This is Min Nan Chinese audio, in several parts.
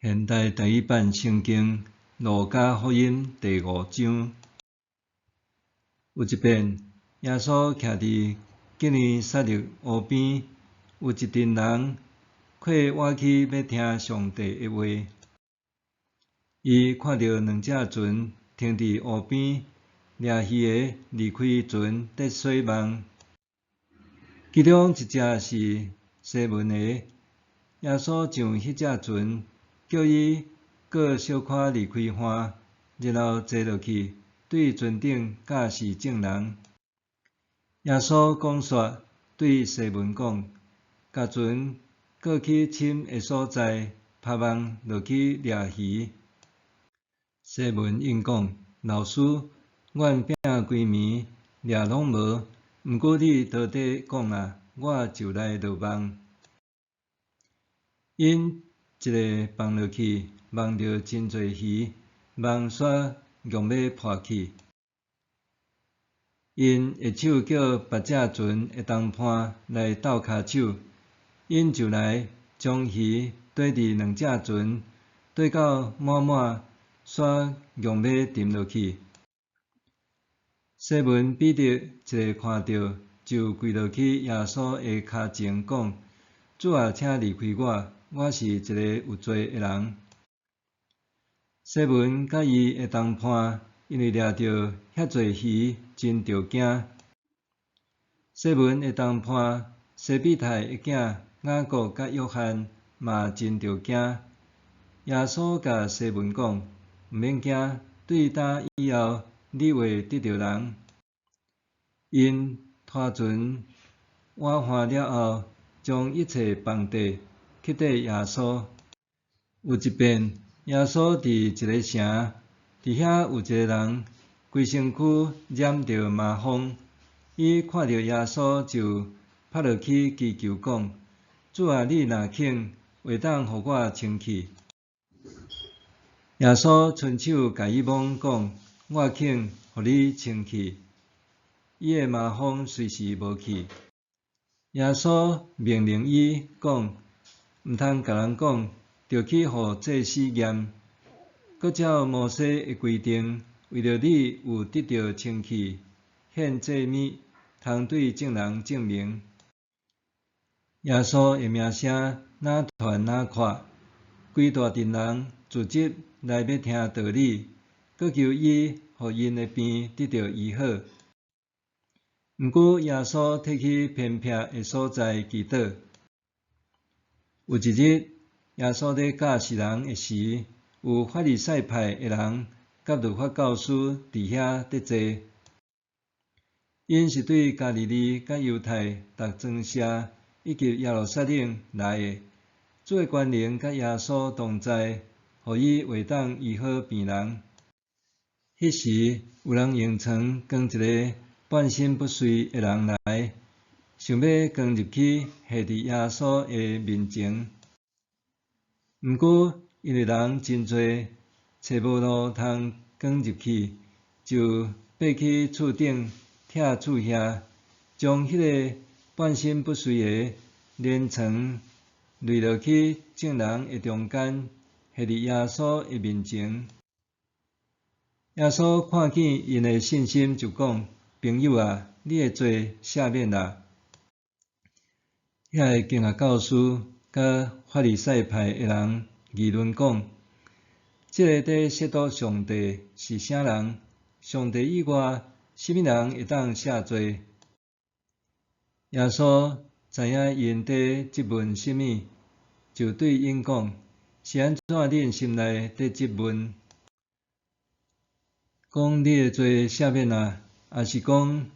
現代台語版聖經路加福音第五章。有一遍，耶穌徛佇基尼撒勒湖邊，有一陣人跨倚去欲聽上帝的話。伊看著兩隻船停佇湖邊，掠魚的離開船佇洗網。其中一隻是西門的，耶穌上彼隻船，叫伊過小可離開岸，然後坐落去，對船頂教示眾人。耶穌講煞，對西門講：共船過去深的所在，拋網落去掠魚。西門應講：老師，阮拚規暝掠攏無，毋過你倒底講啊，我就來落網。𪜶一下放落去，網著真濟魚，網煞強欲破去。𪜶下手叫別隻船的同伴來鬥跤手，𪜶就來將魚綴佇兩隻船，綴到滿滿，煞強欲沉落去。西門彼得一下看著，就跪落去耶穌的跤前講：主啊，請離開我，我是一個有罪的人。西門佮伊的同伴因為掠著遐濟魚，真著驚。西門的同伴西庇太的囝雅各佮約翰嘛真著驚。耶穌共西門講：毋免驚，對今以後你會得著人。𪜶拖船倚岸了後，將一切放綴，去綴耶穌。有一遍，耶穌佇一个城，佇遐有一个人規身軀染著麻風，伊看著耶穌就拍落去祈求講：主啊，你若肯，會當予我清氣。耶穌伸手共伊摸講：我肯，予你清氣。伊的麻風隨時無去。耶穌命令伊講：毋通共人講，著去予祭司驗。閣照摩西的規定，為著你有得著清氣，獻祭物，通對眾人證明。耶穌的名聲若傳若闊，規大陣人聚集來欲聽道理，閣求伊予𪜶的病得著醫好。毋過耶穌退去偏僻的所在祈禱。有一日，耶穌咧教示人的時，有法利賽派的人佮律法教師佇遐佇坐。𪜶是對加利利佮猶太逐莊社以及耶路撒冷來的。主的權能佮耶穌同在，予伊會當醫好病人。彼時，有人用床扛一个半身不遂的人來，想欲扛入去下佇耶穌的面前。毋過因為人真濟，揣無路通扛入去，就爬去厝頂拆厝瓦，將彼个半身不遂的連床礽落去眾人的中間，下佇耶穌的面前。耶穌看見𪜶的信心，就講：朋友啊，你的罪赦免啦。遐个經學教師佮法利賽派的人議論講：這个佇褻瀆上帝是啥人？上帝以外，啥物人會當赦罪？耶穌知影𪜶佇質問啥物，就對𪜶講：是按怎恁心內佇質問？講你的罪赦免啦，抑是講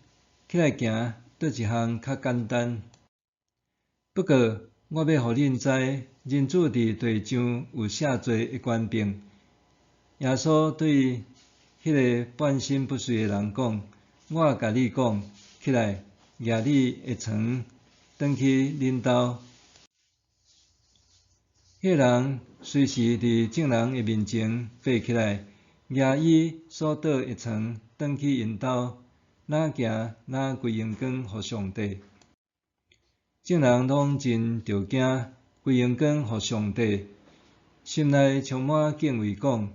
起來行，佗一項較簡單？不過，我欲予恁知，人子佇地上有赦罪的權柄。耶穌對彼个半身不遂的人講：我共你講，起來，舉你的床，轉去恁兜。彼个人隨時佇眾人的面前爬起來，舉伊所躺的床，轉去𪜶兜，若行若歸榮光予上帝。眾人攏真著驚，歸榮光予上帝。心內充滿敬畏，講：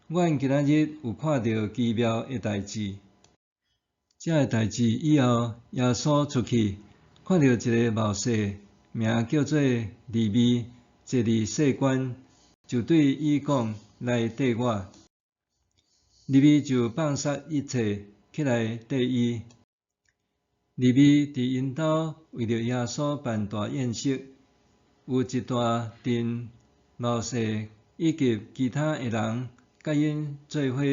阮今仔日有看著奇妙的代誌。這个代誌以後，耶穌出去，看著一个謀士，名叫做利未，坐佇稅關，就對伊講：來綴我。利未就放捒一切，起來綴伊。利未佇𪜶兜為著耶穌辦大宴席，有一大陣謀士以及其他的人，佮𪜶做伙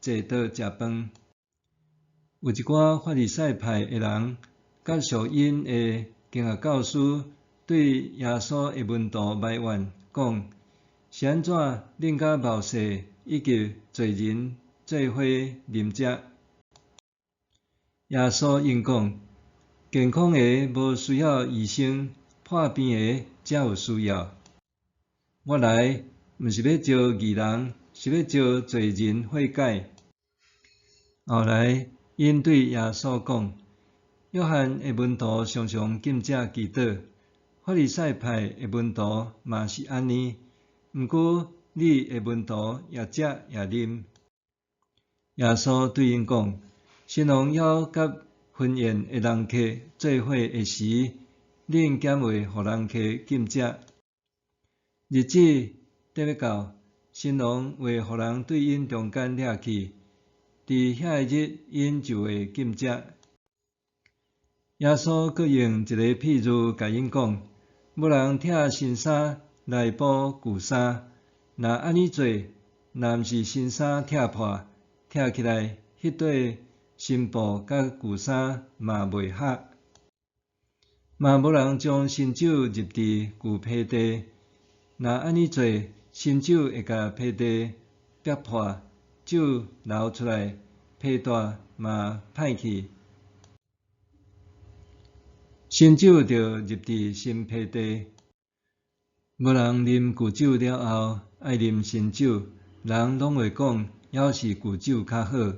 坐桌食飯。有一寡法利賽派的人，佮屬𪜶的經學教師，對耶穌的門徒埋怨，講：是按怎恁佮謀士以及罪人做伙啉食？耶穌應講：健康的無需要醫生，破病的才有需要。我來，毋是欲召義人，是欲召罪人悔改。後來，𪜶對耶穌講：約翰的門徒常常禁食祈禱，法利賽派的門徒嘛是按呢。毋過，你的門徒也食也啉。耶穌對𪜶講：新郎猶佮婚宴的人客做伙的時，恁敢會予人客禁食？日子得欲到，新郎會予人對𪜶中間掠去，佇遐个日，𪜶就會禁食。耶穌閣用一個譬喻共𪜶講：無人拆新衫來補舊衫，若按呢做，若毋是新衫拆破，拆起來，彼塊新布佮舊衫嘛袂合。嘛無人將新酒入佇舊皮袋，若按呢做，新酒會共皮袋逼破，酒流出來，皮袋嘛歹去。新酒著入佇新皮袋。無人啉舊酒了後，愛啉新酒，人攏會講，猶是舊酒較好。